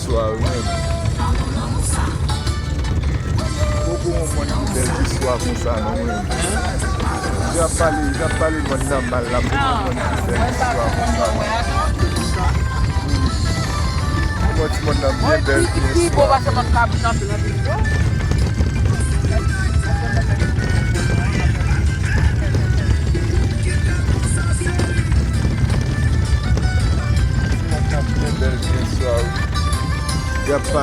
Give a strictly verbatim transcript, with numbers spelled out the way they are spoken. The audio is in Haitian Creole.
Swa wi menm. Poko yon mòn ki bèl ki swa konsa non wi. Jan ap pale, jan ap pale mòn nan mal la, poko yon mòn ki bèl ki swa konsa non. Wi. Yon ti mòn nan byen bèl, byen swa. Ti mòn nan byen bèl, byen swa wi. Y ap pale.